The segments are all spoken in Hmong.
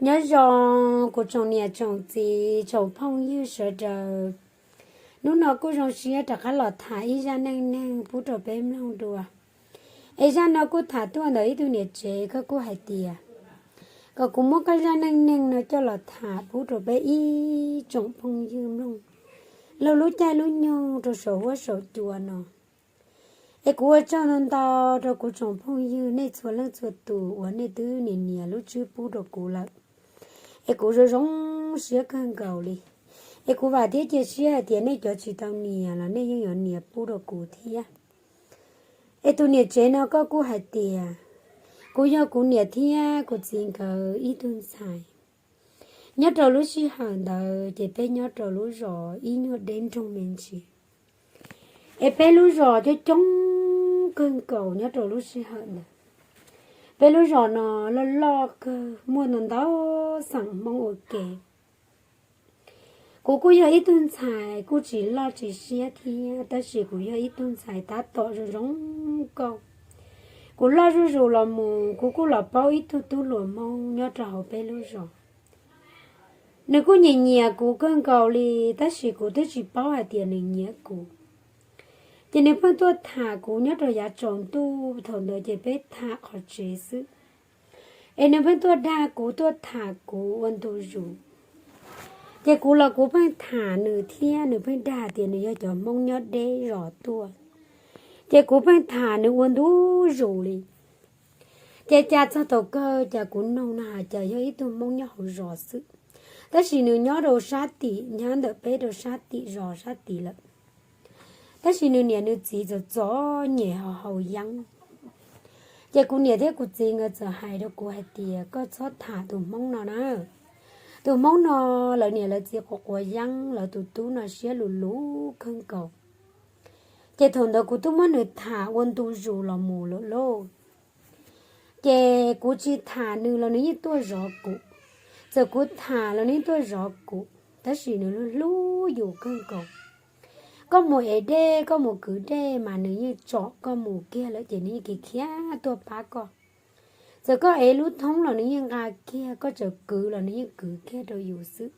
Nyob zoo kuv tsoom niam tsoom txiv tsoom phooj ywg sawv daws. Hnub no kuj zoo siab rov qab los tham ib zaj neej neeg pub rau peb mloog dua. Es zaj no kuj tham tuaj ntawm ib tug niam tsev, koj kuj hais tias kom kuv muab koj zaj neej neeg no coj los tham pub rau peb ib tsoom phooj ywg mloog, lub lub caij lub nyoog rau saum huab saum cua no. Es kuv ua tsaug ntau ntau rau kuv tsoom phooj ywg nej txhua leej txhua tus uas nej twb nias nias lub tswb pub rau kuv lawm. Es kuv zoo zoo siab kawg nkaus li. Es kuv vam thiab cia siab hais tias nej cov tsis tau nias los nej yeej yuav nias pub rau kuv thiab. Es tus niam tsev no koj kuj hais tias, kuv yog kuv niam thiab kuv txiv nkawd ib tug ntxhais. Nyob rau lub sij hawm ntawd ces peb nyob rau lub zos ib nyuag deb nroog me ntsis. Es peb lub zos coob coob kawg nkaus nyob rau lub sij hawm ntawd. Peb lub zos no loj loj kawg, muaj ntau ntau xeem Hmoob ua ke. Kuv kuj yog ib tug ntxhais kuj tsis loj tsis siab thiab, tab sis kuv yog ib tug ntxhais tab tom zoo zoo nkauj. Kuv loj zuj zus los mus kuv kuj los paub ib tug tub hluas Hmoob nyob rau hauv peb lub zos. Nws kuj nyiam nyiam kuv kawg nkaus li, tab sis kuv twb tsis paub hais tias nws nyiam kuv. Ces nws pheej tuaj tham kuv nyob rau yav tsaus ntuj, thaum ntawd ces peb tham qhov tsev xwb. Es nws pheej tuaj dag kuv, tuaj tham kuv ua ntu zus. Ces kuv los kuv pheej tham nws thiab, nws pheej dag tias nws yog cov Hmoob nyob deb zos tuaj. Ces kuv pheej tham nws ua ntu zus li. Ces cas txog thaum kawg cas kuv noog no has cas yog ib tug Hmoob nyob hauv zos xwb, tab sis nws nyob rau sab tim, nyob ntawm peb rau sab tim zos sab tid lawm. Tab sis nws niam nws txiv txom txom nyem haus haus yeeb. Ces kuv niam thiab kuv txiv nkawd txawm hais rau kuv hais tias, koj txhob tham tus Hmoob no na. Tus Hmoob no lawv niam lawv txiv quav quav yeeb, lawv tus tub no siab lus luv kawg nkaus. Ces thaum ntawd kuv twb muab nws tham ua ntu zus los mus lawm lauj. Ces kuv tsis tham nws los nws yeej tuaj zov kuv, txawm kuv tham los nws yeej tuaj zov kuv, tab sis nws hlub yus kawg nkaus. Koj mus ev dej, koj mus kwv dej mas nws yeej tsom koj mus kiag lawm ces nws yeej khiav khiav tuaj pab koj. Txawm koj ev lub thoob los nws yeej nqa kiag, koj txawm kwv los nws yeej kwv kiag rau yus xwb.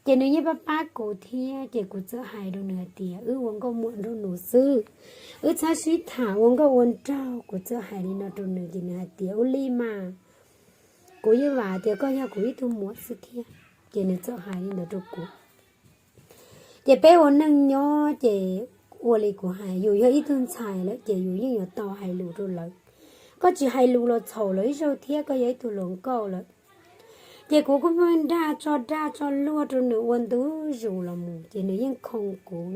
Ces nws yeej pab pab kuv thiab, ces kuv txawm hais rau nws hais tias, wb ua nkauj muam nraug nus xwb, wb txhob sib tham ua nkauj ua nraug. Kuv txawm hais li no rau nws ces nws hais tias, ua li mas, kuv yeej vam tias koj yog kuv ib tug muam xwb thiab. Ces nws txawm hais li ntawd rau kuv. Ces peb ua neej nyob ces ua li kuv hais, yus yog ib tug ntxhais lawm ces yus yeej yuav tau hais lus rau lawv. Koj tsis hais lus los txhaum lawv ib zaug thiab, koj yog ib tug hluas nkauj lawm. Ces kuv kuj pheej dag tso dag tso luag rau nws ua ntu zus los mus ces nws yeej khoo kuv.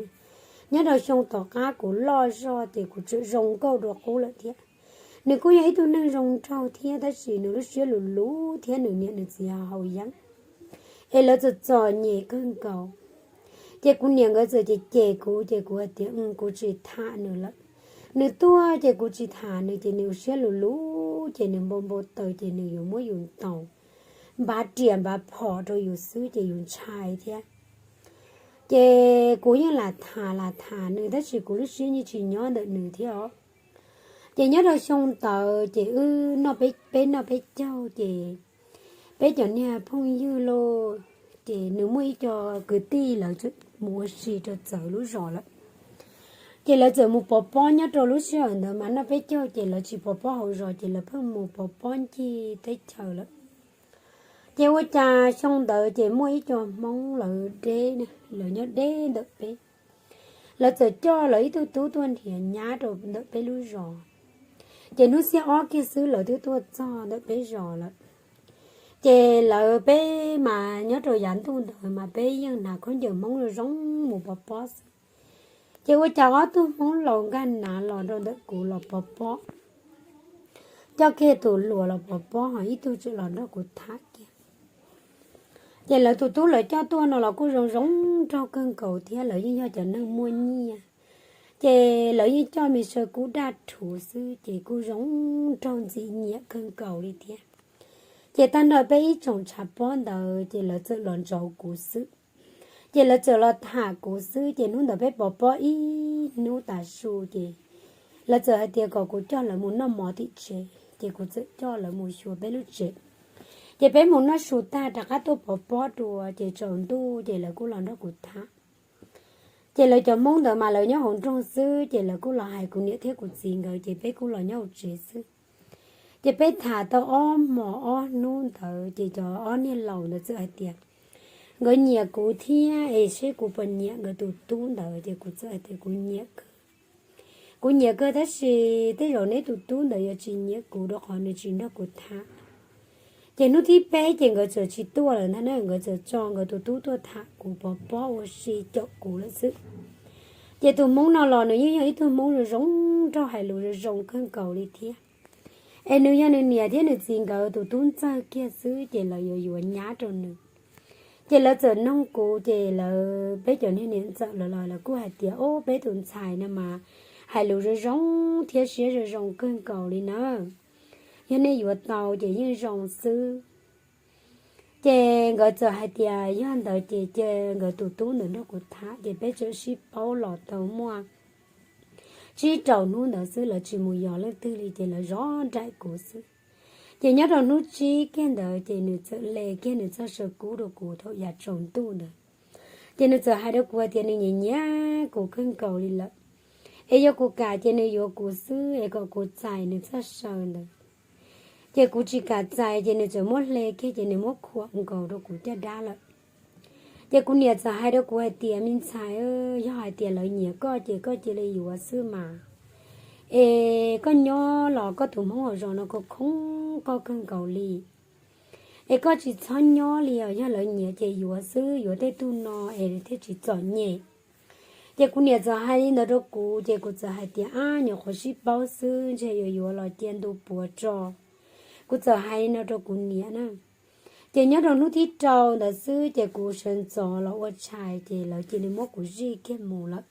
Nyob rau xyoo tom qab kuv loj zog ces kuv tseem zoo nkauj dua qub lawm thiab. Nws kuj yog ib tug neeg zoo nraug thiab, tab sis nws lub siab lus luv thiab nws niam nws txiv haus yeeb, es lawv txom txom nyem kawg nkaus. Ces kuv niam nkawd txawm cem cem kuv, ces kuv hais tias, kuv tsis tham nws lawm. Nws tuaj ces kuv tsis tham nws, ces nws siab lus luv, ces nws npau npau taws ces nws yuav muab yus ntaus, npav riam npav phom rau yus xwb ces yus ntshai thiab. Ces kuv yeej lam tham lam tham nws, tab sis kuv lub siab yeej tsis nyob ntawm nws thiab os. Ces nyob rau xyoo ntawd ces wb noj peb, peb noj peb caug ces peb cov niag phooj ywg lauj, ces nws muaj ib co kwv tij lawv mus ua si rau txawv lub zos lawm. Ces lawv txawm mus pov pob, nyob rau lub sij hawm ntawd mas noj peb caug ces lawv tsis pov pob hauv zos, ces lawv pheej mus pov pob ncig teb chaws lawm. Ces ua cas xyoo ntawd ces muaj ib co Hmoob lawv deb, lawv nyob deb ntawm peb, lawv txawm coj lawv ib tug tub tuaj nrhiav nyab rau ntawm peb lub zos. Ces hnub xiab ob kiag xwb lawv twb tuaj txog ntawm peb zos lawm. Ces lawv, peb mas nyob rau yav ntuj ntawd mas peb yeej hnav khaub ncaws Hmoob zoo zoo mus pov pob xwb. Ces ua cas ob tug Hmoob laus nkag nav los rau ntawm kuv los pov pob, coj kiag tus hluas los pov pob, ho ib tug tseem los nrog kuv tham kiag. Ces lawv tus tub lawv coj tuaj no los kuj zoo zoo nraug kawg nkaus thiab, lawv yeej yog cov neeg muaj nyiaj. Ces lawv yeej coj me saw kub daj rhuv xwb ces kuj zoo nraug ntxim nyiam kawg nkaus li thiab. Ces tag nrho peb ib tsoom tshav pob ntawd ces lawv txawm los ntsauv kuv xwb. Ces lawv txawm los tham kuv xwb, ces hnub ntawd peb pov pob ib hnub tav su ces lawv txawm hais tias kom kuv coj lawv mus noj mov tim tsev, ces kuv txawm coj lawv mus xyuas peb lub tsev. Ces peb mus noj su tag rov qab tuaj pov pob dua ces tsaus ntuj ces lawv kuj los nrog kuv tham. Ces lawv cov Hmoob ntawd mas lawv nyob hauv nroog xwb ces lawv kuj los hais kuv niam thiab kuv txiv nkawd ces peb kuj los nyob hauv tsev xwb. Ces peb tham tau ob hmos ob hnub ntawd ces cov ob niag laus ntawd txawm hais tias nkawd nyiam kuv thiab es seb kuv puas nyiam nkawd tus tub ntawd ces kuv txawm hais tias kuv nyiam kawg. Kuv nyiam kawg tab sis tej zaum neb tus tub ntawd yuav tsis nyiam kuv rau qhov nws tsis nrog kuv tham. Ces hnub thib peb ces nkawd txawm tsis tuaj lawm ntag na, nkawd txawm tso nkawd tus tub tuaj tham kuv pov pob ua si caum kuv lawm xwb. Ces tus Hmoob no los nws yeej yog ib tug Hmoob zoo zoo nraug hais lus zoo zoo kawg nkaus li thiab. Es nws yog nws niam thiab nws txiv nkawd tus tub ntxawg kiag xwb ces lawv yuav yuav nyab rau nws. Ces lawv txawm noog kuv ces lawv peb cov niag niam ntxawm lawv los lawv kuj hais tias o peb tus ntxhais no mas hais lus zoo zoo thiab siab zoo zoo kawg nkaus li na. Yog nej yuav tau ces yeej zoo xwb. Ces nkawd txawm hais tias yog ntawd ces cia nkawd tus tub ntawd nrog kuv tham ces peb txawm sib paub los tau muaj tsib rau hnub ntawd xwb lawv tsis mus yos leej twg li ces lawv zov nraim kuv xwb. Ces nyob rau hnub tsib kiag ntawd ces nws txawm hle kiag nws txoj saw kub rau kuv thaum yav tsaus ntuj ntawd. Ces nws txawm hais rau kuv hais tias nws nyiam nyiam kuv kawg nkaus li lawm, es yog kuv kam ces nws yuav kuv xwb es kom kuv txais nws txoj saw ntawd. Ces kuv tsis kam txais ces nws txawm muab hle kiag ces nws muab khuam nkaus rau kuv caj dab lawm. Ces kuv niam txawm hais rau kuv hais tias me ntxhais, yog hais tias lawv nyiam koj ces koj cia li yuav xwb mas, es koj nyob los koj tus Hmoob hauv zos no khoo khoob koj kawg nkaus li. Es koj tsis txhob nyob li os, yog lawv nyiam ces yuav xwb, yuav tej tug no es thiaj tsis txom nyem. Ces kuv niam txawm hais li ntawd rau kuv ces kuv txawm hais tias ab nyuam qhuav sib paub xwb ntshe yuav yuav los cia ntu puav tso. Kuv txawm hais li no rau kuv niam na. Ces nyob rau hnub thib rau ntawd xwb ces kuv sawv ntxov los ua tshais ces lawv cia li muab kuv zij kiag mus lawm.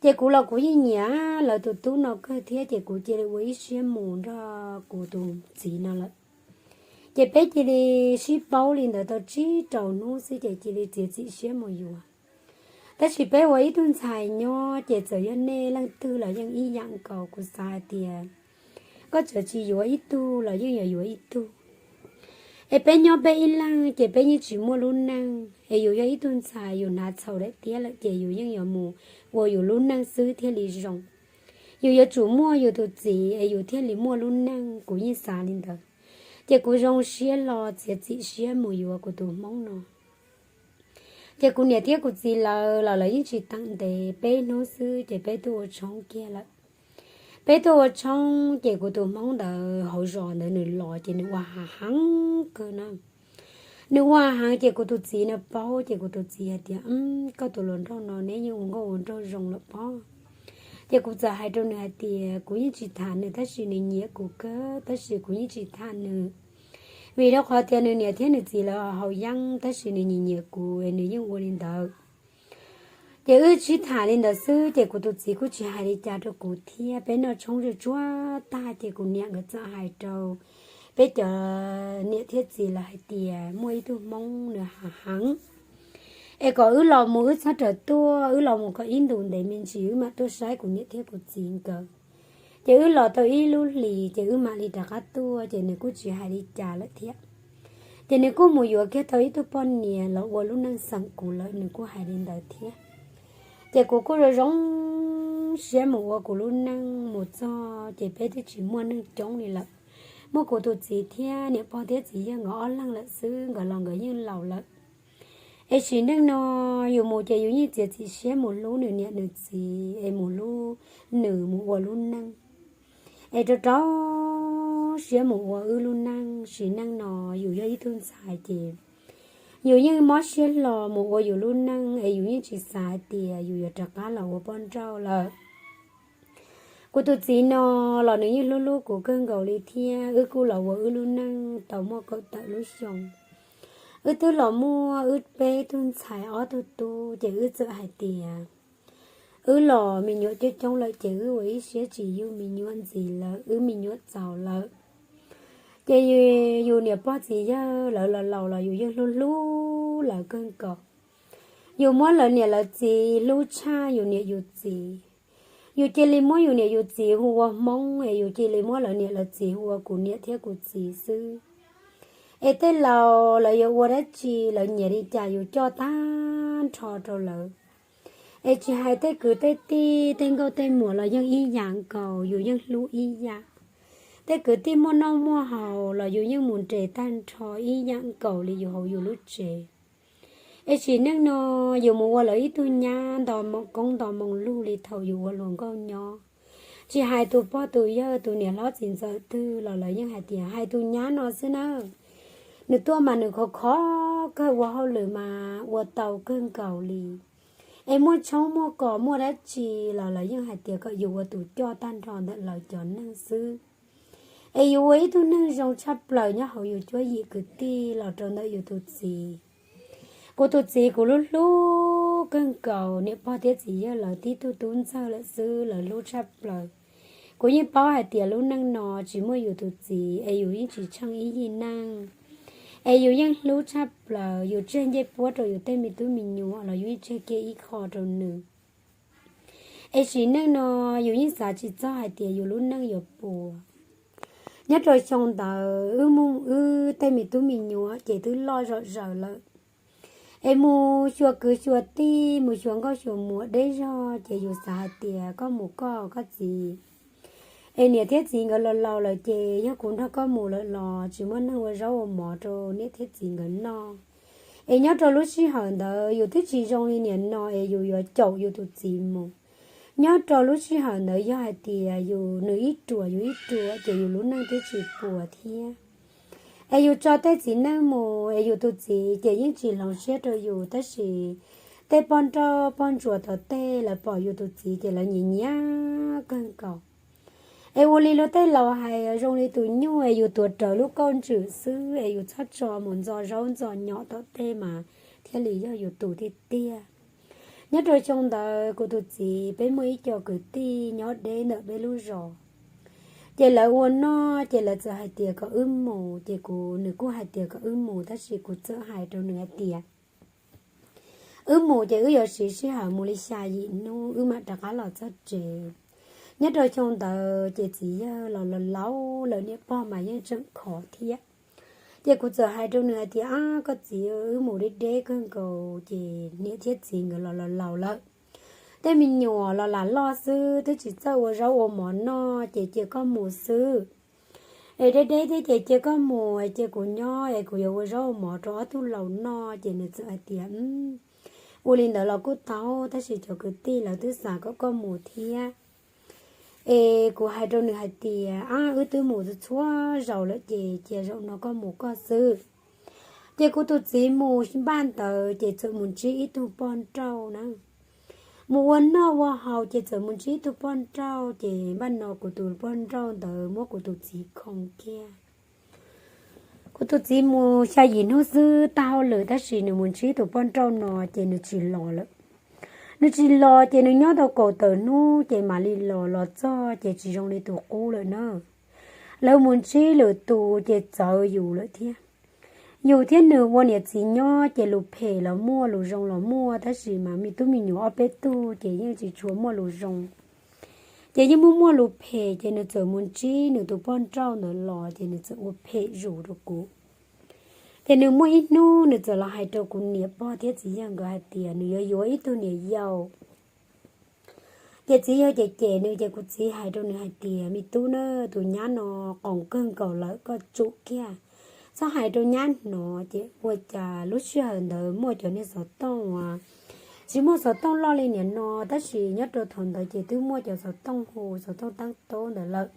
Ces kuv los kuv yeej nyiam lawv tus tub no kawg thiab ces kuv cia li ua ib siab mus nrog kuv tus txiv no lawm. Ces peb cia li sib paub li ntawd tau tsib rau hnub xwb ces cia li txiav txim siab mus yuav. Tab sis peb ua ib tug ntxhais nyob ces txawm yog nej leej twg los yeej ib yam nkaus, kuv xav hais tias koj txawm tsis yuav ib tug los yeej yuav yuav ib tug. Es peb nyob peb ib leeg ces peb yeej tsis muaj lub neej, es yus yog ib tug ntxhais yus hnav txhaum daim tiab lawm ces yus yeej yuav mus ua yus lub neej xwb thiaj li zoo. Yus yuav tsum muaj yus tus txiv es yus thiaj li muaj lub neej, kuv yeej xav li ntawd. Ces kuv zoo siab hlo txiav txim siab mus yuav kuv tus Hmoob no. Ces kuv niam thiab kuv txiv lawv los lawv yeej tsis teem ntev, peb hnub xwb ces peb tuaj ua tshoob kiag lawm. Peb tuaj ua tshoob ces kuv tus Hmoob ntawd hauv zos ntawd nws los ces nws ua hav heev kawg na. Nws ua hav heev ces kuv tus txiv no paub ces kuv tus txiv hais tias koj tus hluas nraug no neb yeej ua nkauj ua nraug zoo lawm pob. Ces kuv txawm hais rau nws hais tias kuv yeej tsis tham nws tab sis nws nyiam kuv kawg tab sis kuv yeej tsis tham nws. Vim rau qhov tias nws niam thiab nws txiv lawv haus yeeb tab sis nws nyiam nyiam kuv es nws yeej ua li ntawd. Ces wb sib tham li ntawd xwb ces kuv tus txiv kuj tsis hais li cas rau kuv thiab, peb noj tshoob tsuag tsuag tag ces kuv niam nkawd txawm hais rau peb cov niam thiab txiv lawv hais tias muaj ib tug Hmoob nws hav heev, es kom wb los mus wb txhob rawm tuaj, wb los mus kom ib ntus ntev me ntsis wb mam tuaj saib kuv niam thiab kuv txiv nkawd. Ces wb los tau ib lub hlis ces wb mam li rov qab tuaj ces nws kuj tsis hais li cas lawm thiab. Ces nws kuj mus yuav kiag tau ib tug poj niam los ua lub neej xeem kuv lawm, nws kuj hais li ntawd thiab. Ces kuv kuj zoo zoo siab mus ua kuv lub neej mus txog ces peb twb tsis muaj neeg coob li lawm. Muaj kuv tus txiv thiab niam pog thiab txiv yawg nkawd ob leeg lawm xwb, nkawd los nkawd yeej laus lawm. Es sim neej no yus mus ces yus yeej txiav txim siab mus hlub nws niam nws txiv es mus hlub nws mus ua lub neej. Es rau rau siab mus ua wb lub neej, sim neej no yus yog ib tug ntxhais ces yus yeej mob siab hlo mus ua yus lub neej es yus yeej tsis xav hais tias yus yuav rov qab los ua poj nrauj lawm. Kuv tus txiv no los nws yeej hlub hlub kuv kawg nkaus li thiab, wb kuj los ua wb lub neej tau muaj kaum tawm lub xyoo. Wb twb los muaj wb peb tug ntxhais ob tug tub ces wb txawm hais tias wb los me nyuam coob coob lawm ces wb ua ib siab tsis yug me nyuam ntxiv lawm, wb me nyuam txaus lawm. Ces yus niam pog txiv yawg lawv los laus los yus yeej hlub hlub lawv kawg nkaus. Yus muab lawv niam lawv txiv hlub tshaj yus niam yus txiv. Yus cia li muab yus niam yus txiv hu ua Hmoob es yus cia li muab lawv niam lawv txiv hu ua kuv niam thiab kuv txiv xwb. Es tej laus lawv yuav ua dab tsi, lawv nyiam li cas yus coj tag nrho rau lawv. Es tsis hais tej kwv tej tij, tej nkauj tej muam los yeej ib yam nkaus, yus yeej hlub ib yam. Tej kwv tij muaj noj muaj haus los yus yeej mus nres tag nrho ib yam nkaus li yus hauv yus lub tsev. Es sim neej no yus mus ua lawv ib tug nyab nto moo koob nto moo lug li thaum yus ua hluas nkauj nyob. Tsis hais tus pog tus yawg tus niam hlob txiv ntxawm twg los lawv yeej hais tias hais tus nyab no xwb na, nws tuaj mas nws khov khov kawg, ua hauj lwm mas ua tau kawg nkaus li. Es muaj tshoob muaj kos muaj dab tsi los lawv yeej hais tias kom yus ua tus coj tag nrho ntawm lawv cov neeg xwb. Es yus ua ib tug neeg zoo tshaj plaws nyob hauv yus cuab yim kwv tij los rau ntawm yus tus txiv. Kuv tus txiv kuv hlub hlub kawg nkaus, niam pog thiab txiv yawg lawv tib tug tub ntxawg lawm xwb, lawv hlub tshaj plaws. Kuv yeej paub hais tias lub neej no tsis muaj yus tus txiv es yus yeej tsis tsheej ib yig neej. Es yus yeej hlub tshaj plaws, yus tseg ncej puab rau yus tej me tub me nyuam los yus yeej tseg kiag ib qho rau nws. Es sim neej no yus yeej xav tsis txog hais tias yus lub neej yuav puas. Nyob rau xyoo ntawd wb mus, wb tej me tub me nyuam ces twb loj zom zaws lawm. Es mus xyuas kwv xyuas tij, mus xyuas nkauj xyuas muam deb zog ces yus xav hais tias koj mus koj, koj txiv. Es niam thiab txiv nkawd los laus lawm ces yog kuv nrog koj mus lawm los tsis muaj neeg ua zaub ua mov rau niam thiab txiv nkawd noj. Es nyob rau lub sij hawm ntawd yus twb tsis zoo li niam no es yus yuav caum yus tus txiv mus. Nyob rau lub sij hawm ntawd yog hais tias yus, nws ib ruam yus ib ruam ces yus lub neej twb tsis puas thiab. Es yus tso tej txiv neej mus es yus tus txiv ces yeej tsis hloov siab rau yus, tab sis tej poj nrauj poj ntsuam tom tej lawv pom yus tus txiv ces lawv nyiam nyiam kawg nkaus. Es ua li luag tej laus hais, zoo li tus nyuj es yus tuav rawv lub kauj ntswm xwb es yus txhob tso mus ntxo zaub ntxo nyom tom tej mas thiaj li yog yus tus tiag tiag. Nyob rau xyoo ntawd kuv tus txiv peb muaj ib co kwv tij nyob deb ntawm peb lub zos, ces lawv ua noj ces lawv txawm hais tias kom wb mus, ces kuv, nws kuj hais tias kom wb mus, tab sis kuv txawm hais rau nws hais tias wb mus ces wb yuav siv sij hawm mus li xya yim hnub wb mam rov qab los txog tsev. Nyob rau xyoo ntawd ces txiv yawg los laus lawm, niam pog mas yeej tseem khov thiab. Ces kuv txawm hais rau nws hais tias, ab, koj txiv, wb mus deb deb kawg nkaus ces niam thiab txiv nkawd los laus lawm. Tej me nyuam los lam loj xwb, twb tsis txawj ua zaub ua mov noj ces cia koj mus xwb. Es deb deb thiab ces cia koj mus, cia kuv nyob es kuv yuav ua zaub ua mov rau ob tug laus noj. Ces nws txawm hais tias, ua li ntawd los kuj tau, tab sis cov kwv tij lawv twb xav kom koj mus thiab. Es kuv hais rau nws hais tias, ab, wb twb mus txhua zaus lawm ces cia zaum no koj mus koj xwb. Ces kuv tus txiv mus npaj ntawd ces txawm mus ntsib ib tug poj nrauj na. Mus ua noj ua haus ces txawm mus ntsib ib tug poj nrauj, ces npaj no kuv tus poj nrauj ntawd muab kuv tus txiv khoo kiag. Kuv tus txiv mus xya yim hnub xwb tag hauj lwm, tab sis nws mus ntsib tus poj nrauj no ces nws tsis los lawm. Nws tsis los ces nws nyob tau kaum tawm hnub ces mam li los, los txog ces tsis zoo li tus qub lawm na. Lawv mus ntsib lwm tus ces txawv yus lawm thiab. Yus thiab nws ua niam txiv nyob ces lus phem los muaj, lus zoo los muaj, tab sis mas me tub me nyuam ob peb tug ces yeej tsis tshua muaj lus zoo. Ces yeej muaj muaj lus phem, ces nws txawm mus ntsib nws tus poj nrauj ntawd los ces nws txawm ua phem zus rau kuv. Ces nws muaj ib hnub nws txawm los hais rau kuv niam pog thiab txiv yawg nkawd hais tias nws yuav yuav ib tug niam yau. Ces txiv yawg cem cem nws, ces kuv txiv hais rau nws hais tias, me tub na, tus nyab no qoos kawg nkaus lawm, koj tsum kiag, txhob hais rau nyab hnov. Ces ua cas lub sij hawm ntawd muaj cov niag xov tooj, tsis muaj xov tooj loj li niam no, tab sis nyob rau thaum ntawd ces twb muaj cov xov tooj hu, xov tooj tab tob ntawd lawm.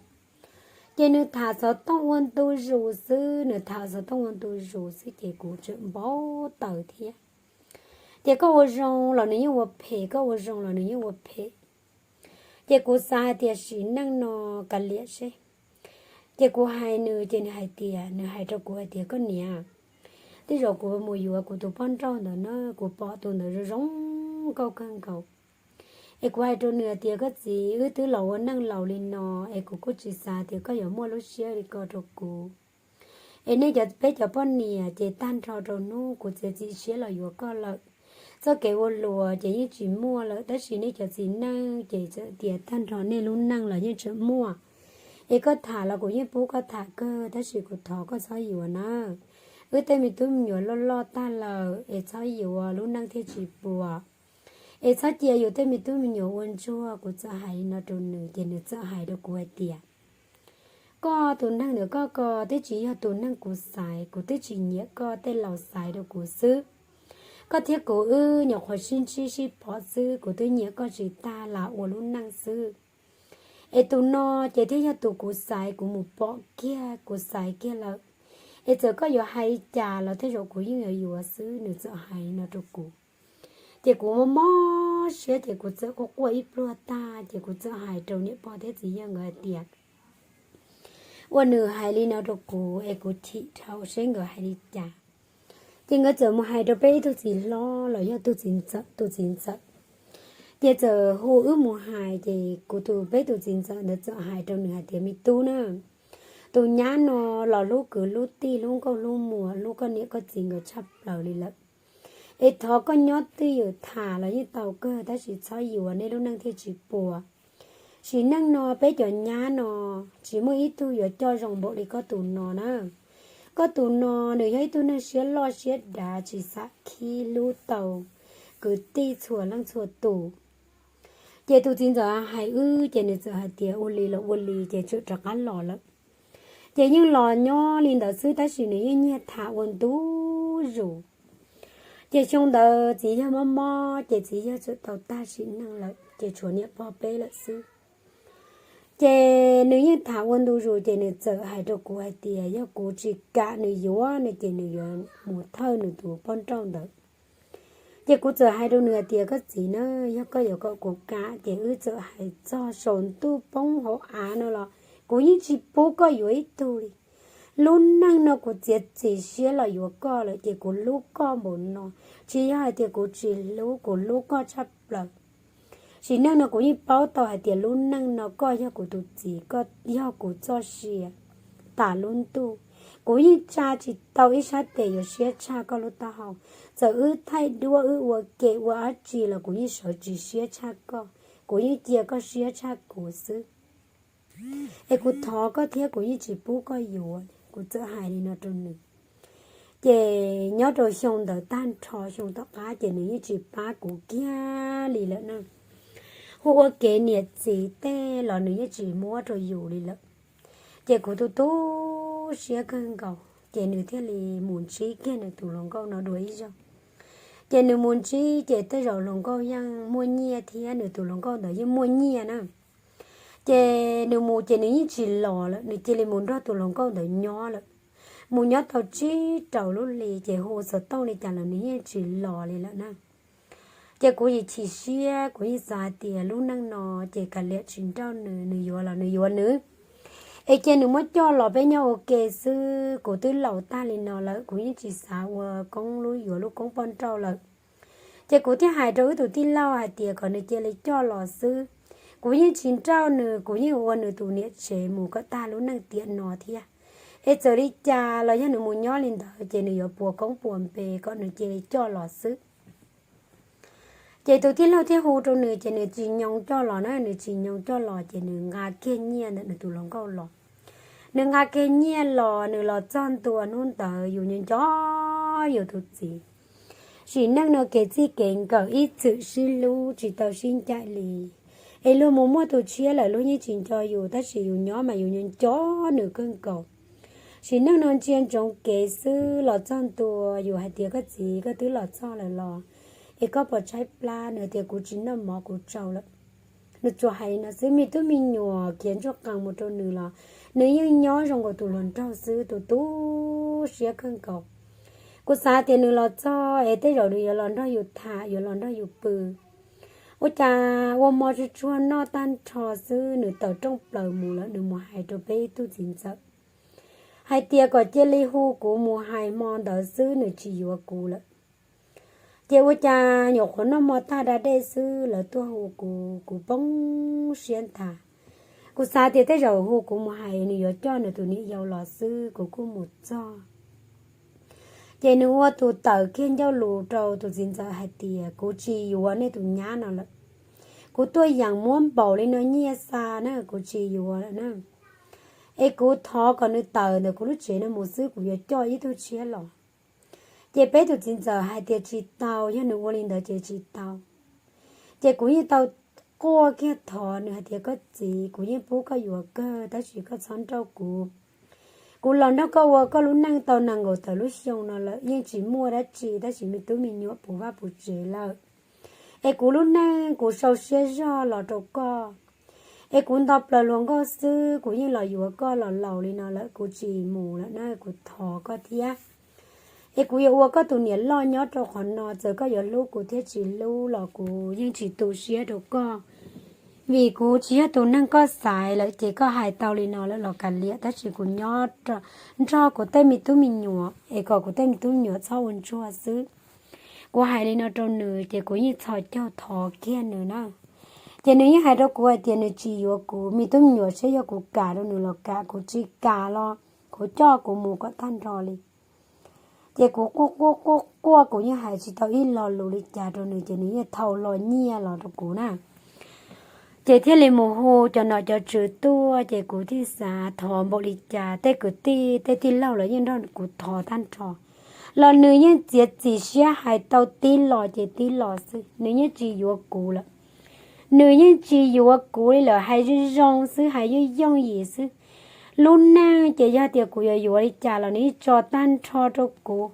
Ces nws tham xov tooj ua ntu zus xwb, nws tham xov tooj ua ntu zus xwb ces kuv tseem npau taws thiab. Ces koj ua zoo los nws yeej ua phem, koj ua zoo los nws yeej ua phem. Ces kuv xav hais tias sim neej no kav liam seb. Ces kuv hais nws ces nws hais tias, nws hais rau kuv hais tias, koj niam, tej zaum kuv mus yuav kuv tus poj nrauj ntawd na, kuv pom tus ntawd zoo zoo nkauj kawg nkaus. Es kuv hais rau nws hais tias, koj txiv, wb twb los ua neej laus li no es kuv kuj tsis xav tias koj yuav muaj lub siab li ko rau kuv. Es nej cov, peb cov poj niam ces tag nrho rau hnub kuv txiav txim siab los yuav koj lawm. Txoj kev ua luas ces yeej tsis muaj lawm, tab sis nej cov txiv neej ces txawm tias tag nrho nej lub neej los yeej tseem muaj. Es koj tham los kuv yeej pub koj tham kawg, tab sis kuv thov koj txhob yuav na. wb tej me tub me nyuam loj loj tag lawm es txhob yuav, lub neej thiaj tsis puas. Es txhob cia yus tej me tub me nyuam ua ntsuag. Kuv txawm hais li no rau nws ces nws txawm hais rau kuv hais tias, koj tus neeg ntawm koj ko twb tsis yog tus neeg kuv xaiv, kuv twb tsis nyiam koj, tej laus xaiv rau kuv xwb. Koj thiab kuv wb nyuam qhuav sib ntsib sib pom xwb, kuv twb nyiam koj tsis tag los ua lub neej xwb. Es tus no ces thiaj yog tus kuv xaiv, kuv mus pom kiag kuv xaiv kiag lawm. Es txawm koj yuav hais li cas los tej zaum kuv yeej yuav yuav xwb. Nws txawm hais li no rau kuv, ces kuv mob mob siab ces kuv txawm quaj quaj ib pluag tag ces kuv txawm hais rau niam pog thiab txiv yawg nkawd hais tias, ua nws hais li no rau kuv es kuv chim dhau seb nkawd hais li cas. Ces nkawd txawm mus hais rau peb ib tug txiv hlob los yog tus txiv ntxawm, tus txiv ntxawm ces txawm hu wb mus hais. Ces kuv tus, peb tus txiv ntxawm ntawd txawm hais rau nws hais tias, me tub na, tus nyab no los hlub kwv hlub tij, hlub nkauj hlub muam, hlub koj niam koj txiv nkawd tshaj plaws li lawm. Es thov koj nyob twj ywm tham los yeej tau kawg, tab sis txhob yuav, nej lub neej thiaj tsis puas. Sim neej no peb cov nyab no tsis muaj ib tug yuav coj zoo npaum li koj tus no na. Koj tus no nws yog ib tug neeg siab loj siab dav, tsis xam khib, hlub tau kwv tij txhua leej txhua tus. Ces tus txiv ntxawm hais wb ces nws txawm hais tias ua li los ua li, ces txawm rov qab los lawm. Ces yeej los nyob li ntawd xwb tab sis nws yeej nyiag tham ua ntu zus. Ces xyoo ntawd txiv yawg mob mob ces txiv yawg txawm tau tag sim neej lawm ces tshuav niam pog peb lawm xwb. Ces nws yeej tham ua ntu zus ces nws txawm hais rau kuv hais tias yog kuv tsis kam nws yuav no ces nws yuav mus thawj nws tus poj nrauj ntawd. Ces kuv txawm hais rau nws hais tias koj txiv na, yog koj yuav kom kuv kam ces wb txawm hais txog saum ntuj poob hauv av no los kuv yeej tsis pub koj yuav ib tug li. Lub neej no kuv txiav txim siab los yuav koj lawm ces kuv hlub koj npaum no, tsis yog hais tias kuv tsis hlub, kuv hlub koj tshaj plaws. Sim neej no kuv yeej paub tau hais tias lub neej no koj yog kuv tus txiv, koj yog kuv txoj sia tas lub ntuj. Kuv yeej tsa tsis tau ib sab tes yuav siab tshaj koj lub taub hau. Txawm wb thaij duab, wb ua ke ua dab tsi los kuv yeej sawv tsis siab tshaj koj, kuv yeej cia koj siab tshaj kuv xwb. Es kuv thov koj thiab kuv yeej tsis pub koj yuav. Kuv txawm hais li no rau nws. Ces nyob rau xyoo ntawd tag nrho xyoo tom qab ces nws yeej tsis pab kuv kiag li lawm na. Hu ua kev niam txiv tej los nws yeej tsis muab rau yus li lawm. Ces kuv tu tu siab kawg nkaus ces nws thiaj li mus ntsib kiag nws tus hluas nkauj no dua ib zaug. Ces nws mus ntsib ces tej zaum hluas nkauj yeej muaj nyiaj thiab nws tus hluas nkauj ntawd yeej muaj nyiaj na. Ces nws mus ces nws yeej tsis los lawm, nws cia li mus nrog tus hluas nkauj ntawd nyob lawm. Mus nyob tau tsib rau lub hli ces hu xov tooj li cas los nws yeej tsis los li lawm na. Ces kuv yeej chim siab, kuv yeej xav hais tias lub neej no ces kav liam tsis nrauj nws, nws yuav los nws yuav nws. Es cia nws muab coj los peb nyob ua ke xwb, kuv twb laus tag li no lawm kuv yeej tsis xav ua koob lub, yuav lub koob poj nrauj lawm. Ces kuv thiaj hais rau wb tus tij laug hais tias kom nws cia li coj los xwb. Kuv yeej tsis nrauj nws, kuv yeej ua nws tus niam tsev mus kom tag lub neej tiam no thiab. Es txawm li cas los yog nws mus nyob li ntawd ces nws yuav puas koob puas npe, kom nws cia li coj los xwb. Ces tus tij laug thiaj hu rau nws ces nws tsis nyoo coj los na, nws tsis nyoo coj los ces nws nqa kiag nyiaj ntawm nws tus hluas nkauj los. Nws nqa kiag nyiaj los, nws los txog ntua hnub ntawd yus nco nco yus tus txiv. Sim neej no kev txij kev nkawm ib txwm sib hlub tsis tau sib ncaim li. Es luag mus muaj tus tshiab lawm luag yeej tsis nco yus, tab sis yus nyob mas yus nco nco nws kawg nkaus. Sim neej no ntsia ntsoov kev xwb los txog ntua yus hais tias koj txiv, koj twb los txog lawm los es koj puas tshaib plab? Nws tias kuv tsis noj mov, kuv tsau lawm. Nws tsuas hais li no xwb, me tub me nyuam khiav ntsuag qees mus rau nws los nws yeej nyob zoo nkaus tus hluas nraug xwb, tus tu siab kawg nkaus. Kuv xav tias nws los txog es tej zaum nws yuav los nrog yus tham, yuav los nrog yus pw. Ua cas ua hmo tsuag tsuag noj tag nrho xwb nws tawm rooj plaws mus lawm, nws mus hais rau peb ib tug txiv ntxawm hais tias kom cia li hu kuv mus hais hmo ntawd xwb, nws tsis yuav kuv lawm. Ces ua cas nyuam qhuav noj hmo tag da dej xwb lawv tuaj hu kuv, kuv poob siab ntag. Kuv xav tias tej zaum hu kuv mus hais nws yuav coj nws tus niam yau los xwb, kuv kuj mus txog. Ces nws ua tus tawm kiag ncauj lus rau tus txiv ntxawm hais tias kuv tsis yuav nej tus nyab no lawm. Kuv tuaj yeem muab npaum li no nyiaj xa na, kuv tsis yuav lawm na. Es kuv thov kom nws tawm ntawm kuv lub tsev no mus xwb, kuv yuav coj ib tug tshiab los. Ces peb tus txiv ntxawm hais tias tsis tau, yog nws ua li ntawd ces tsis tau. Ces kuv yeej tau quaj kiag thov nws hais tias koj txiv, kuv yeej pub koj yuav kawg tab sis koj txhob nrauj kuv. Kuv los nrog koj ua koj lub neej tau nees nkaum tawm lub xyoo no lawm yeej tsis muaj dab tsi tab sis me tub me nyuam puv vaj puv tsev lawm. Es kuv lub neej kuv sau siab zog los rau koj, es kuv nto plaws hluas nkauj xwb kuv yeej los yuav koj los laus li no lawm kuv tsis mus lawm na, kuv thov koj thiab. Es kuv yuav ua koj tus niam loj nyob rau qhov no, txawm koj yuav hlub kuv thiab tsis hlub los kuv yeej tsis tu siab rau koj. Vim kuv tsis yog tus neeg koj xaiv lawm ces koj hais tau li no lawm los kav liam, tab sis kuv nyob nrog kuv tej me tub me nyuam es kom kuv tej me tub me nyuam txhob ua ntsuag xwb. Kuv hais li no rau nws ces kuv yeej txhos caug thov kiag nws na. Ces nws yeej hais rau kuv hais tias nws tsis yuav kuv, me tub me nyuam saib yog kuv kam rau nws los kam, kuv tsis kam los kuv coj kuv mus kom tag nrho li. Ces kuv quaj quaj quaj quaj kuv yeej hais tsis tau ib lo lus li cas rau nws ces nws yeej thau hlo nyiaj los rau kuv na. Ces thiaj li mus hu cov nom cov tswv tuaj ces kuv thiaj xav thov npaum li cas, tej kwv tij tej tij laug los yeej nrog kuv thov tag nrho, los nws yeej txiav txim siab hais tau tib los ces tib los xwb, nws yeej tsis yuav kuv lawm. Nws yeej tsis yuav kuv li lawm, hais zoo zoo xwb, hais yooj yooj yim xwb. Lub neej ces yog tias kuv yuav yuav li cas los nws yeej tso tag nrho rau kuv.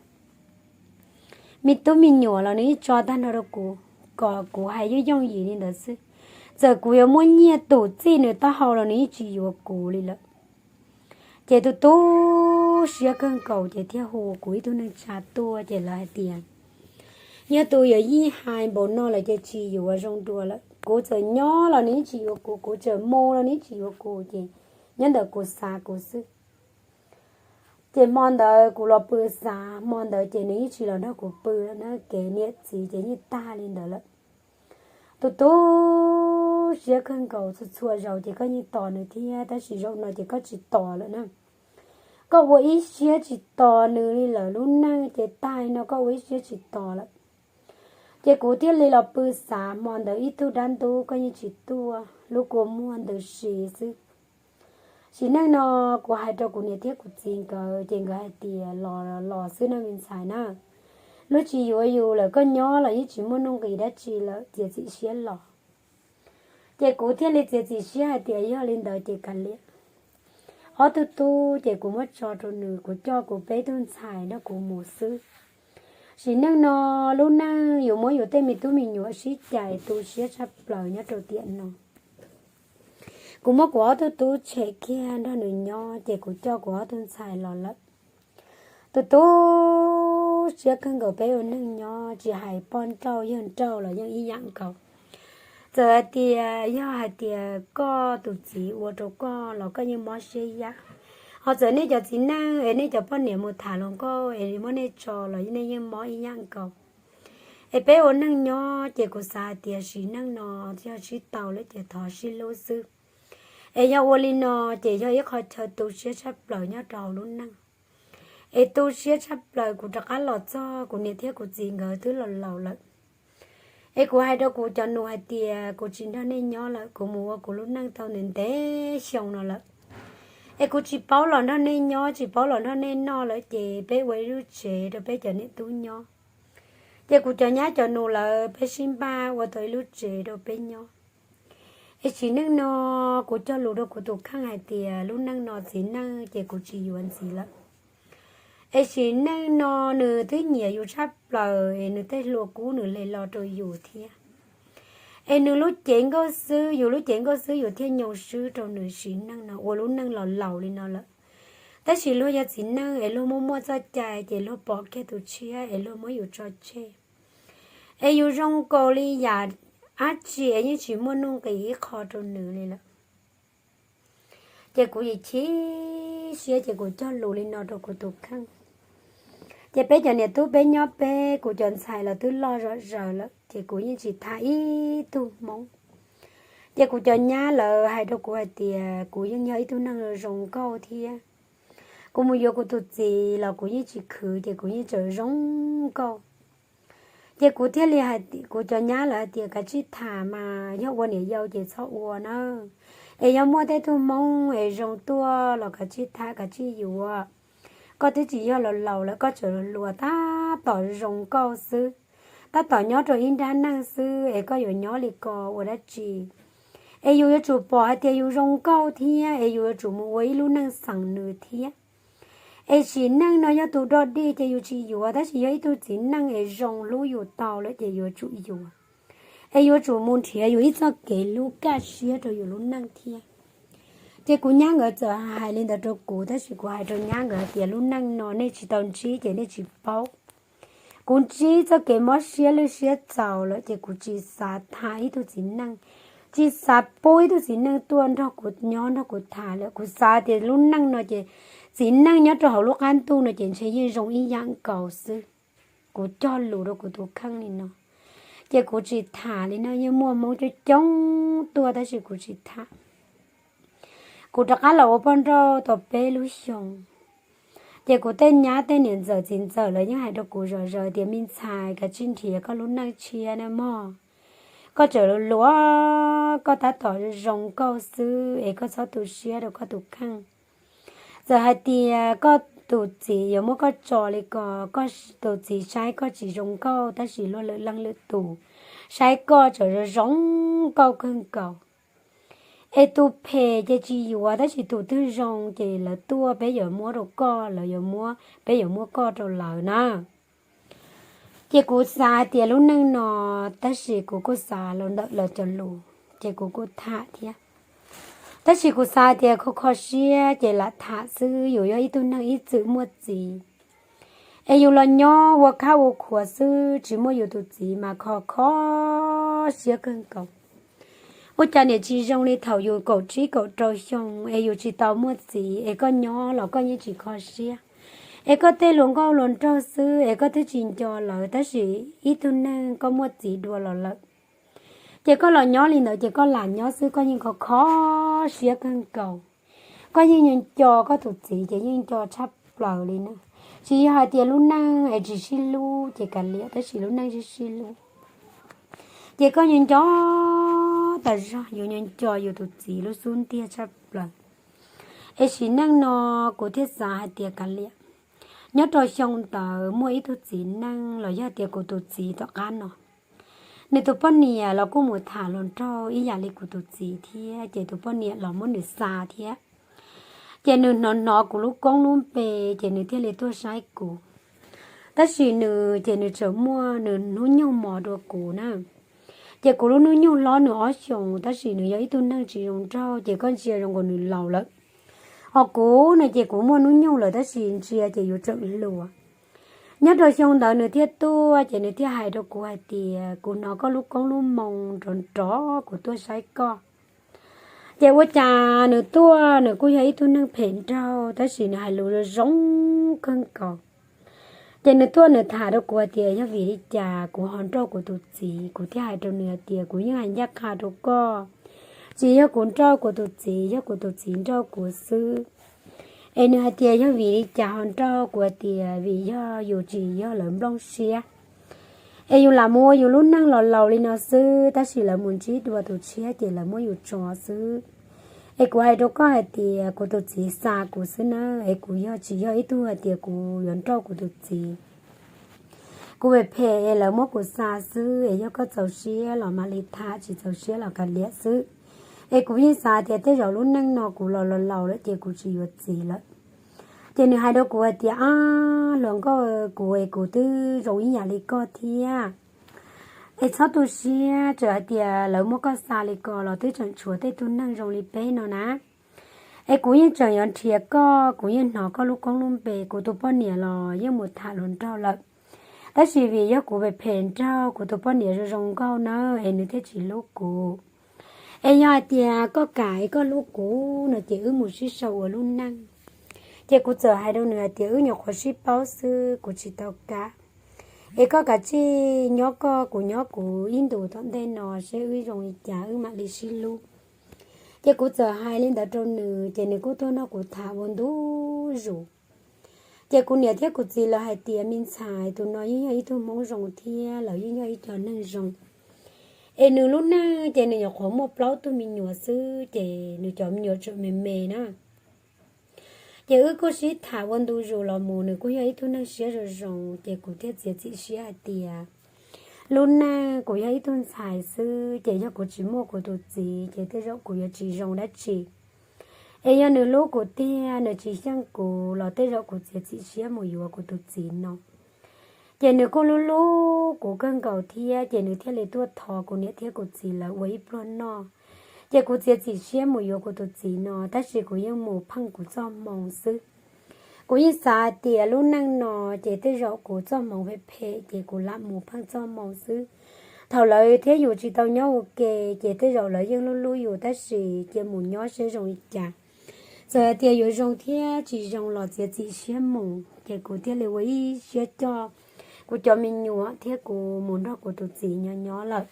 Me tub me nyuam los nws yeej tso tag nrho rau kuv, kom kuv hais yooj yooj yim li ntawd xwb. Txawm kuv yuav muab nyiaj tum txij nws taub hau los nws yeej tsis yuav kuv li lawm. Ces tus tu siab kawg nkaus ces thiaj hu kuv ib tug neej tsa tuaj ces lawv hais tias, yog tus yawm yij hais npaum no lawm ces tsis yuav zoo dua lawm. Kuv txawm nyob los nws yeej tsis yuav kuv, kuv txawm mus los nws yeej tsis yuav kuv, ces nyob ntawm kuv xav kuv xwb. Ces hmo ntawd kuv los pw xav, hmo ntawd ces nws yeej tsis los nrog kuv pw lawm na, kev niam txiv ces yeej tag li ntawd lawm. Tus tu siab kawg nkaus, txhua txhua zaus ces koj yeej tos nws thiab, tab sis zaum no ces koj tsis tos lawm na. Koj ua ib siab tsis tos nws li lawm, lub neej ces tag li no koj ua ib siab tsis tos lawm. Ces kuv thiaj li los pw xav, hmo ntawd ib tug dab ntub koj yeej tsis tuaj, lub kua muag ntws si xwb. Sim neej no kuv hais rau kuv niam thiab kuv txiv nkawd ces nkawd hais tias los los xwb no me ntxhais na, lub tsis yuav yus lawm, koj nyob los yeej tsis muaj nuj nqis dab tsi lawm, txiav txim siab los. Ces kuv thiaj li txiav txim siab hais tias yog li ntawd ces kav liam, ob tug tub ces kuv muab tso rau nws, kuv coj kuv peb tug ntxhais nrog kuv mus xwb. Sim neej no lub neej yus muab yus tej me tub me nyuam sib cais tu siab tshaj plaws nyob rau tiam no. Kuv muab kuv ob tug tub tshem kiag nrog nws nyob ces kuv coj kuv ob tug ntxhais los lawm. Tus tu siab kawg nkaus, peb ua neej nyob tsis hais poj nrauj yawg nrauj los yeej ib yam nkaus. Txawm hais tias yog hais tias koj tus txiv ua rau koj los koj yeej mob siab yam. Ho txawm nej cov txiv neej es nej cov poj niam mus tham hluas nkauj es muab nej tso los nej yeej mob ib yam nkaus. Es peb ua neej nyob ces kuv xav hais tias sim neej no yog sib tau lawm ces thov sib hlub xwb. Es yog ua li no ces yog ib qho chaw tu siab tshaj plaws nyob rau hauv lub neej. Es tu siab tshaj plaws, kuv rov qab los txog kuv niam thiab kuv txiv nkawd twb los laus lawm. Es kuv hais rau kuv cov nus hais tias kuv tsis nrog nej nyob lawm, kuv mus ua kuv lub neej tau ntev ntev xyoo no lawm. Es kuv tsis paub los nrog nej nyob, tsis paub los nrog nej noj lawm ces peb ua ib lub tsev rau peb cov niam tub nyob. Ces kuv cov nyab cov nus lawv peb sib npaj ua tau ib lub tsev rau peb nyob. Es sim neej no kuv cog lus rau kuv tus kheej hais tias lub neej no txiv neej ces kuv tsis yuav ntxiv lawm. Es sim neej no nws twb nyiam yus tshaj plaws es nws tej hlua kub nws hle lo rau yus thiab. Es nws lub cev nkauj xwb, yus lub cev nkauj xwb yus thiaj nyoo swb rau nws, sim neej no ua lub neej los laus li no lawm. Tab sis luag yog txiv neej es luag muaj muaj txoj cai ces luag pom kiag tus tshiab es luag muab yus tso tseg. Es yus zoo nkaus li yam dab tsi es yeej tsis muaj nuj nqis ib qho rau nws li lawm. Ces kuv yim chim siab ces kuv cog lus li no rau kuv tus kheej. Ces peb cov niam tub peb nyob peb, kuv cov ntxhais los twb loj zom zaws lawm ces kuv yeej tsis tham ib tug Hmoob. Ces kuv cov nyab lawv hais rau kuv hais tias kuv yeej yog ib tug neeg zoo nkauj thiab. Kuv mus yuav kuv tus txiv los kuv yeej tsis khwv ces kuv yeej tseem zoo nkauj. Ces kuv thiaj li hais, kuv cov nyab lawv hais tias kav tsij tham mas, yog ua niam yau ces txhob ua na. Es yog muaj tej tug Hmoob es zoo tuaj los kav tsij tham kav tsij yuav. Koj twb tsis yog laus laus lawm, koj tseem hluas, tab tom zoo nkauj xwb, tab tom nyob rau ib nrab neej xwb es koj yuav nyob li ko ua dab tsi? Es yus yuav tsum pom hais tias yus zoo nkauj thiab es yus yuav tsum mus ua ib lub neej xeem nws thiab. Es txiv neej no yog tus dog dig ces yus tsis yuav, tab sis yog ib tug txiv neej es zoo hlub yus tau lawm ces yuav tsum yuav. Es yuav tsum mus nrhiav yus ib txoj kev hlub kaj siab rau yus lub neej thiab. Ces kuv nyab nkawd txawm hais li ntawd rau kuv, tab sis kuv hais rau nyab nkawd hais tias lub neej no nej tsis tau ntsib ces nej tsis paub. Kuv ntsib txoj kev mob siab lwj siab txaus lawm ces kuv tsis xav tham ib tug txiv neej, tsis xav pub ib tug txiv neej tuaj nrog kuv nyob nrog kuv tham lawm. Kuv xav tias lub neej no ces txiv neej nyob rau hauv lub qab ntuj no ces ntshe yeej zoo ib yam nkaus xwb. Kuv cog lus rau kuv tus kheej li no, ces kuv tsis tham li no. Yeej muaj Hmoob coob coob tuaj tab sis kuv tsis tham. Kuv rov qab los ua poj nrauj tau peb lub xyoo, ces kuv tej nyab tej niam ntxawm txiv ntxawm lawv yeej hais rau kuv zom zaws tias me ntxhais, kav tsij nrhiav koj lub neej tshiab na mog. Koj tseem hluas, koj tab tom zoo nkauj xwb es koj txhob tu siab rau koj tus kheej. Txawm hais tias koj tus txiv yuav muab koj tso li ko, koj tus txiv saib koj tsis zoo nkauj tab sis luag lwm leej lwm tus saib koj tseem zoo zoo nkauj kawg nkaus. Es tus phem ces tsis yuav, tab sis tus twg zoo ces lawv tuaj peb yuav muab rau koj, lawv yuav muab, peb yuav muab koj rau lawv na. Ces kuv xav hais tias lub neej no, tab sis kuv kuj xav los ntawm lawv cov lus ces kuv kuj tham thiab. Tab sis kuv xav hais tias kho kho siab ces lam tham xwb, yus yog ib tug neeg ib txwm muaj txiv, es yus los nyob ua khab ua khuav xwb tsis muaj yus tus txiv mas kho kho siab kawg nkaus. Ua cas niam tsis zoo li thaum yus kaum tsib kaum rau xyoo es yus tsis tau muaj txiv es koj nyob los koj yeej tsis kho siab, es koj tej hluas nkauj hluas nraug xwb es koj twb tsis nco lawv, tab sis ib tug neeg koj muaj txiv dua los lawm, ces koj los nyob li ntawd ces koj lam nyob xwb koj yeej kho kho siab kawg nkaus. Koj yeej nco nco koj tus txiv ces yeej nco tshaj plaws li na. Tsis yog hais tias lub neej es tsis sib hlub ces kav liam, tab sis lub neej sib sib hlub ces koj nco nco tas zog, yus nco nco yus tus txiv lub xub ntiag tshaj plaws. Es sim neej no kuv thiaj xav hais tias kav liam, nyob rau xyoo ntawd muaj ib tug txiv neej los yog tias kuv tus txiv tom qab no, nws tus poj niam los kuj mus tham hluas nraug ib yam li kuv tus txiv thiab, ces tus poj niam los muab nws xa thiab. Ces nws hnov hnov kuv lub koob lub npe, ces nws thiaj li tuaj saib kuv. Tab sis nws ces nws tseem muaj nws hnub nyoog mos dua kuv na. Ces kuv lub hnub nyoog hlob nws ob xyoos, tab sis nws yog ib tug neeg tsis zoo nraug, ces koj ntsia zoo nkaus nws laus lawm. Ho kuv no ces kuv muaj hnub nyoog lawm tab sis ntsia ces yuav tseem hluas. Nyob rau xyoo ntawd nws thiaj tuaj, ces nws thiaj hais rau kuv hais tias, kuv hnov koj lub koob lub moo nrov nrov kuv tuaj saib koj. Ces ua cas nws tuaj nws kuj yog ib tug neeg phem nraug, tab sis nws hais lus zoo zoo kawg nkaus. Ces nws tuaj nws tham rau kuv hais tias yog vim li cas kuv ho nrauj kuv tus txiv. Kuv thiaj hais rau nws hais tias kuv yeej hais ncaj qha rau koj, tsis yog kuv nrauj kuv tus txiv, yog kuv tus txiv nrauj kuv xwb. Es nws hais tias yog vim li cas ho nrauj, kuv hais tias vim yog yus tsis yog lawv nplooj siab, es yus lam mus ua yus lub neej los laus li no xwb, tab sis lawv mus ntsib dua tus tshiab ces lawv muab yus tso xwb. Es kuv hais rau koj hais tias kuv tus txiv xa kuv xwb na, es kuv yog tsis yog ib tug hais tias kuv yuav nrauj kuv tus txiv. Kuv phem phem es lawv muab kuv xa xwb, es yog koj txaus siab los mam li tham, tsis txaus siab los kav liam xwb. Es kuv yeej xav tias tej zaum lub neej no kuv los los laus lawm ces kuv tsis yuav txiv lawm. Ces nws hais rau kuv hais tias, ab hluas nkauj, kuv es kuv twb zoo ib yam li koj thiab. Es txhob tu siab, txawm hais tias lawv muab koj xa li ko los twb tseem tshuav tej tug neeg zoo li peb no na. Es kuv yeej tseem yuav nrhiav koj, kuv yeej hnov koj lub koob lub npe, kuv tus poj niam los yeej mus tham hluas nraug lawm. Tab sis vim yog kuv phem phem nraug, kuv tus poj niam zoo zoo nkauj na, es nws thiaj tsis hlub kuv. Es yog hais tias koj kam es koj hlub kuv no ces wb mus sib sau ua lub neej. Ces kuv txawm hais rau nws hais tias wb nyuam qhuav sib paub xwb, kuv tsis tau kam. Es koj kav tsij nyob koj, kuv nyob kuv, ib ntus tom ntej no seb wb zoo li cas wb mam li sib hlub. Ces kuv txawm hais li ntawd rau nws ces nws kuj tuaj nrog kuv tham ua ntu zus. Ces kuv niam thiab kuv txiv lawv hais tias me ntxhais, tus no yeej yog ib tug Hmoob zoo thiab lawv yeej yog ib co neeg zoo. Es nws lub neej ces nws nyuam qhuav muaj plaub tug me nyuam xwb ces nws cov me nyuam tseem me me na. Ces wb kuj sib tham ua ntu zus los mus, nws kuj yog ib tug neeg siab zoo zoo, ces kuv thiaj txiav txim siab hais tias lub neej kuv yog ib tug ntxhais xwb, ces yog kuv tsis muaj kuv tus txiv ces tej zaum kuv yuav tsis zoo dab tsi. Es yog nws hlub kuv tiag, nws tsis xyeej kuv los tej zaum kuv txiav txim siab mus yuav kuv tus txiv no. Ces nws kuj hlub hlub kuv kawg nkaus thiab, ces nws thiaj li tuaj thov kuv niam thiab kuv txiv lawv ua ib pluag noj. Ces kuv txiav txim siab mus yuav kuv tus txiv no, tab sis kuv yeej mus pheej kuv txoj hmoo xwb. Kuv yeej xav hais tias lub neej no ces tej zaum kuv txoj hmoov phem phem ces kuv lam mus pheej txoj hmoo xwb. Thaum lawv thiab yus tsis tau nyob ua ke, ces tej zaum lawv yeej hlub hlub yus, tab sis cia mus nyob seb zoo li cas. Txawm hais tias yuav zoo thiab tsis zoo los txiav txim siab mus, ces kuv thiaj li ua ib siab coj kuv cov me nyuam thiab kuv mus nrog kuv tus txiv nyob nyob lawm.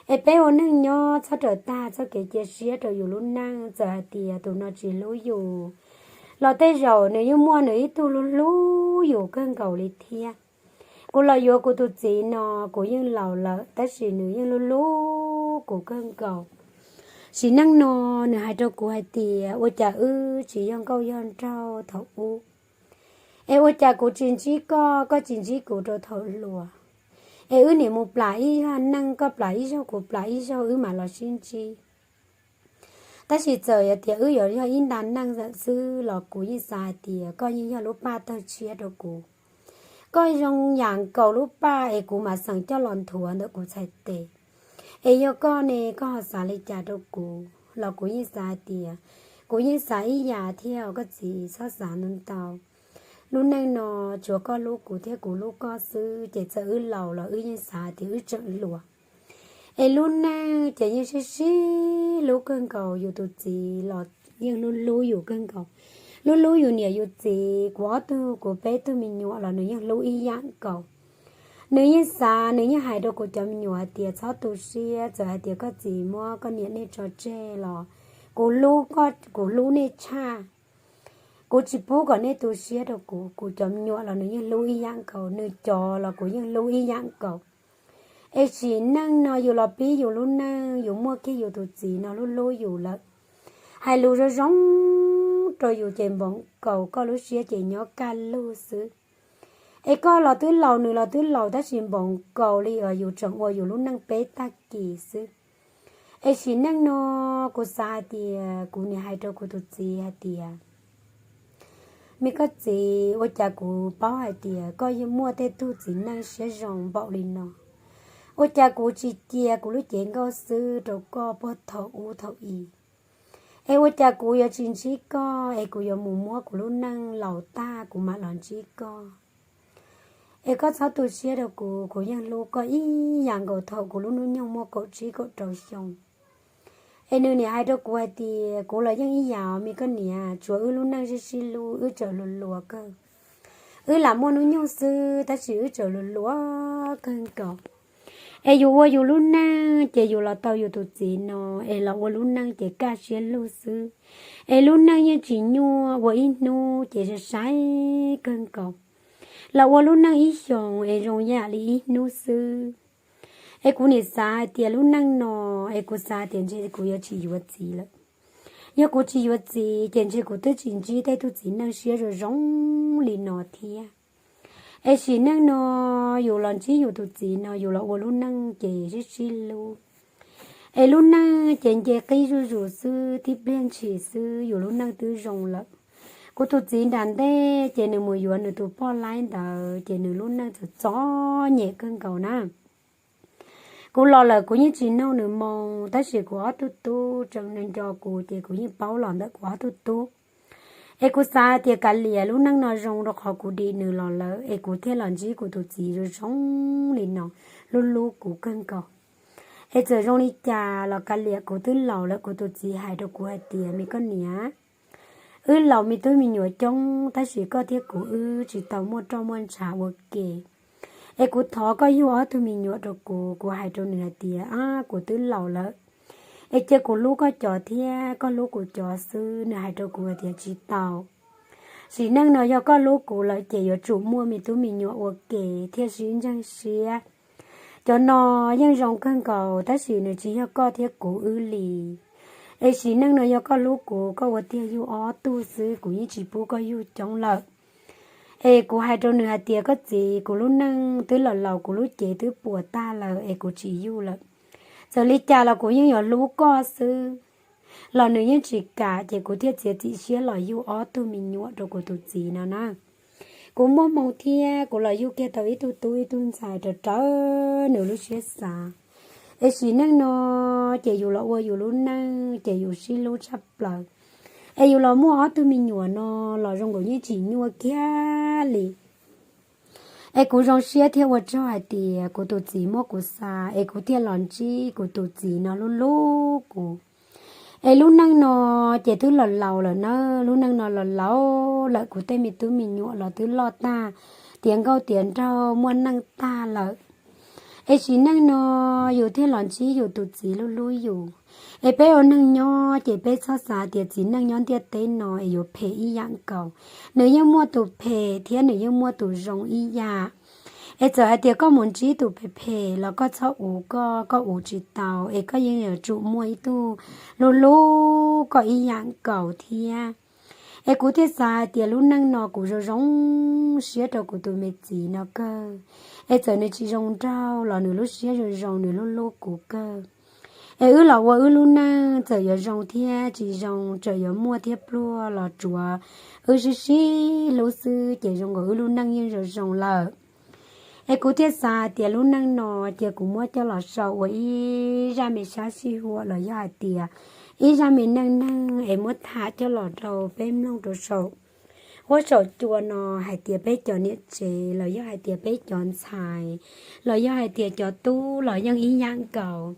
Es peb ua neej nyob txhob rawm tag txoj kev cia siab rau yus lub neej, txawm hais tias tus no tsis hlub yus los tej zaum nws yeej muaj nws ib tug hlub hlub yus kawg nkaus li thiab. Kuv los yuav kuv tus txiv no, kuv yeej laus lawm tab sis nws yeej hlub hlub kuv kawg nkaus. Sim neej no nws hais rau kuv hais tias ua cas wb tsis yog nkauj yog nraug thaum ub, es ua cas kuv tsis ntsib koj, koj tsis ntsib kuv rau thaum hluas, es wb niam mus plam ib zag neej, koj plam ib zaug kuv plam ib zaug wb mam los sib ntsib. Tab sis txawm yog tias wb yuav yog ib nta neej lawm xwb los kuv yeej xav hais tias koj yeej yog lub paj tawg tshiab rau kuv. Koj zoo yam nkaus lub paj es kuv mam xeem coj los nthuav ntawm kuv txhais tes. Es yog koj ne, koj ho xav li cas rau kuv los kuv yeej xav hais tias kuv yeej xav ib yam thiab os koj txiv, txhob xav ntau ntau. Lub neej no tsuav koj hlub kuv thiab kuv hlub koj xwb, ces txawm wb laus los wb yeej xav tias wb tseem hluas. Es lub neej ces yeej sib sib hlub kawg nkaus, yus tus txiv los yeej hlub hlub yus kawg nkaus, hlub hlub yus niam yus txiv. Kuv ob tug, kuv peb tug me nyuam los nws yeej hlub ib yam nkaus. Nws yeej xav, nws yeej hais rau kuv cov me nyuam hais tias txhob tu siab, txawm hais tias koj txiv muab koj niam nej tso tseg los kuv hlub koj, kuv hlub nej tshaj. Kuv tsis pub kom nej tu siab rau kuv. Kuv cov me nyuam los nws yeej hlub ib yam nkaus, nws cov los kuv yeej hlub ib yam nkaus. Es sim neej no yus los pib yus lub neej, yus muaj kiag yus tus txiv no hlub hlub yus lawm, hais lus zoo zoo rau yus ces npaum nkaus koj lub siab ces nyob kaj lug xwb. Es koj los twb laus, nws los twb laus, tab sis npaum nkaus li uas yus tseem ua yus lub neej peb tag kis xwb. Es sim neej no kuv xav hais tias kuv niam hais rau kuv tus txiv hais tias, me koj txiv, ua cas kuv paub hais tias koj yeej muaj tej tug txiv neej siab zoo npaum li no, ua cas kuv tsis cia kuv lub cev nkauj xwb rau koj puag thaum ub thaum i? Es ua cas kuv yuav tsis ntsib koj es kuv yuav mus muab kuv lub neej laus tag kuv mam los ntsib koj? Es koj txhob tu siab rau kuv, kuv yeej hlub koj ib yam nkaus thaum kuv lub hnub nyoog muaj kaum tsib kaum rau xyoo. Es nws niam hais rau kuv hais tias kuv los yeej ib yam os me koj niam, tsuav wb lub neej sib sib hlub, wb tseem hluas hluas kawg. Wb lam muaj hnub nyoog xwb tab sis wb tseem hluas hluas kawg nkaus. Es yus ua yus lub neej ces yus los tau yus tus txiv no, es los ua lub neej ces kaj siab lug xwb. Es lub neej yeej tsis nyuaj, ua ib hnub ces sai sai kawg nkaus. Los ua lub neej ib xyoos es zoo yam li ib hnub xwb. Es kuv niam xav hais tias lub neej no, es kuv xav tias ntshe kuv yuav tsis yuav txiv lawm. Yog kuv tsis yuav txiv ces ntshe kuv twb tsis ntsib tej tug txiv neej siab zoo zoo li no thiab. Es sim neej no yus los ntsib yus tus txiv no, yus los ua lub neej ces sib sib hlub. Es lub neej ces nce qib zuj zus xwb, tib pliag ntshis xwb yus lub neej twb zoo lawm. Kuv tus txiv nram ntej ces nws mus yuav nws tus poj laib ntawd ces nws lub neej txom txom nyem kawg nkaus na. Kuv los lawm kuv yeej tsis nug nws moo, tab sis kuv ob tug tub tseem nco kuv ces kuv yeej paub los ntawm kuv ob tug tub. Es kuv xav tias kav liam, lub neej no zoo rau qhov kuv dim nws los lawm es kuv thiaj los ntsib kuv tus txiv zoo zoo li no, hlub hlub kuv kawg nkaus. Es txawm zoo li cas los kav liam, kuv twb laus lawm. Kuv tus txiv hais rau kuv hais tias, me koj niam, wb laus me tub me nyuam coob tab sis koj thiab kuv wb tsis tau muaj roj muaj ntshav ua ke. Es kuv thov koj yug ob tug me nyuam rau kuv. Kuv hais rau nws hais tias, ab, kuv twb laus lawm, es cia kuv hlub koj cov thiab koj hlub kuv cov xwb. Nws hais rau kuv hais tias, tsis tau. Sim neej no yog koj hlub kuv lawm ces yuav tsum muaj me tub me nyuam ua ke thiaj sib ntseeg siab. Cov no yeej zoo kawg nkaus tab sis nws tsis yog koj thiab kuv wb li. Es sim neej no yog koj hlub kuv, koj ua tiag yug ob tug xwb, kuv yeej tsis pub koj yug coob lawm. Es kuv hais rau nws hais tias, koj txiv, kuv lub neej twb los laus, kuv lub cev twb puas tag lawm es kuv tsis yug lawm. Txawm li cas los kuv yeej yuav hlub koj xwb. Los nws yeej tsis kam, ces kuv thiaj txiav txim siab los yug ob tug me nyuam rau kuv tus txiv no na. Kuv muaj hmoo thiab kuv los yug kiag tau ib tug tub ib tug ntxhais raws raws nws lub siab xav. Es sim neej no ces yus los ua yus lub neej ces yus sib hlub tshaj plaws. Es yus los muaj ob tug me nyuam no los zoo nkaus yeej tsis nyuaj kiag li. Es kuv zoo siab thiab ua tsaug hais tias kuv tus txiv muab kuv xa, es kuv thiaj los ntsib kuv tus txiv no hlub hlub kuv. Es lub neej no ces twb los laus lawm na, lub neej no los laus lawm, kuv tej me tub me nyuam los twb loj tag, tiav nkauj tiav nraug muaj neej tag lawm. Es sim neej no yus thiaj los ntsib yus tus txiv hlub hlub yus. Es peb ua neeg nyob ces peb txhob xav tias txiv neej nyob ntiaj teb no es yuav phem ib yam nkaus. Nws yeej muaj tus phem thiab nws yeej muaj tus zoo ib yam. Es txawm hais tias koj mus ntsib tus phem phem los koj txhob uv koj, koj uv tsis tau, es koj yeej yuav tsum muaj ib tug hlub hlub koj ib yam nkaus thiab. Es kuv thiaj xav hais tias lub neej no kuv zoo zoo siab rau kuv tus me txiv no kawg. Es txawm nws tsis zoo nraug los nws lub siab zoo zoo, nws hlub hlub kuv kawg. Es wb los ua wb lub neej txawm yuav zoo thiab tsis zoo, txawm yuav muaj thiab pluag los tsuav wb sib sib hlub xwb ces zoo nkaus wb lub neej yeej zoo zoo lawm. Es kuv thiaj xav hais tias lub neej no cia kuv muab coj los sau ua ib zaj me sab sij huam los yog hais tias ib zaj me neej neeg es muab tham coj los rau peb mloog rau saum huab saum cua no, hais tias peb cov niam tsev los yog hais tias peb cov ntxhais los yog hais tias cov tub los yeej ib yam nkaus.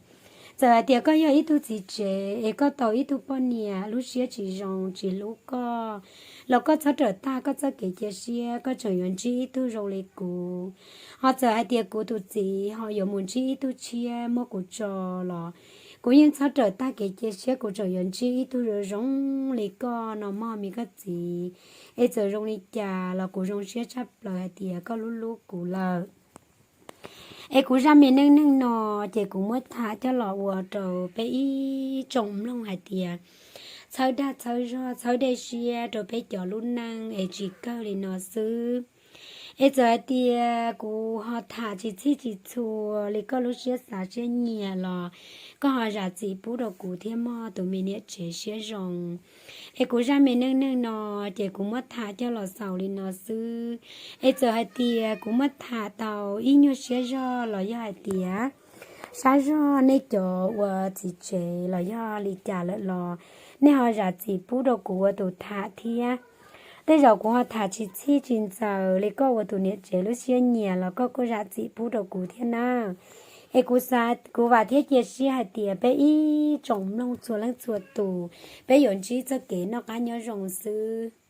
Txawm hais tias koj yog ib tug txiv tsev es koj tau ib tug poj niam lub siab tsis zoo tsis hlub koj, los koj txhob rawm tag koj txoj kev cia siab, koj tseem yuav ntsib ib tug zoo li kuv. Ho txawm hais tias kuv tus txiv ho yuav mus ntsib ib tug tshiab muab kuv tso los kuv yeej txhob rawm tag kev cia siab, kuv tseem yuav ntsib ib tug zoo zoo li koj no mog me koj txiv. Es txawm zoo li cas los kuv zoo siab tshaj plaws hais tias koj hlub hlub kuv lawm. Es kuv zaj me neej neeg no ces kuv muab tham coj los ua rau peb ib tsoom mloog hais tias txhawb dag txhawb zog txhawb dej siab rau peb cov lub neej es tsis kawg li no xwb. Es txawm hais tias kuv ho tham tsis txhij tsis txhua li koj lub siab xav siab nyiam los koj ho zam txim pub rau kuv thiab mog tus me niam tsev siab zoo. Es kuv zaj me neej neeg no ces kuv muab tham coj los xaus li no xwb. Es txawm hais tias kuv muab tham tau ib nyuag siab zog los yog hais tias sab zog nej cov ua txiv tsev los yog li cas lawm los nej ho zam txim pub rau kuv ua tus tham thiab. Tej zaum kuv ho tham tsis txhij tsis ntxaws li koj ua tus niam tsev lub siab nyiam los koj kuj zam txim pub rau kuv thiab na. Es kuv xav, kuv vam thiab cia siab hais tias peb ib tsoom mloog txhua leej txhua tus, peb yuav ntsib txoj kev noj qab nyob zoo xwb.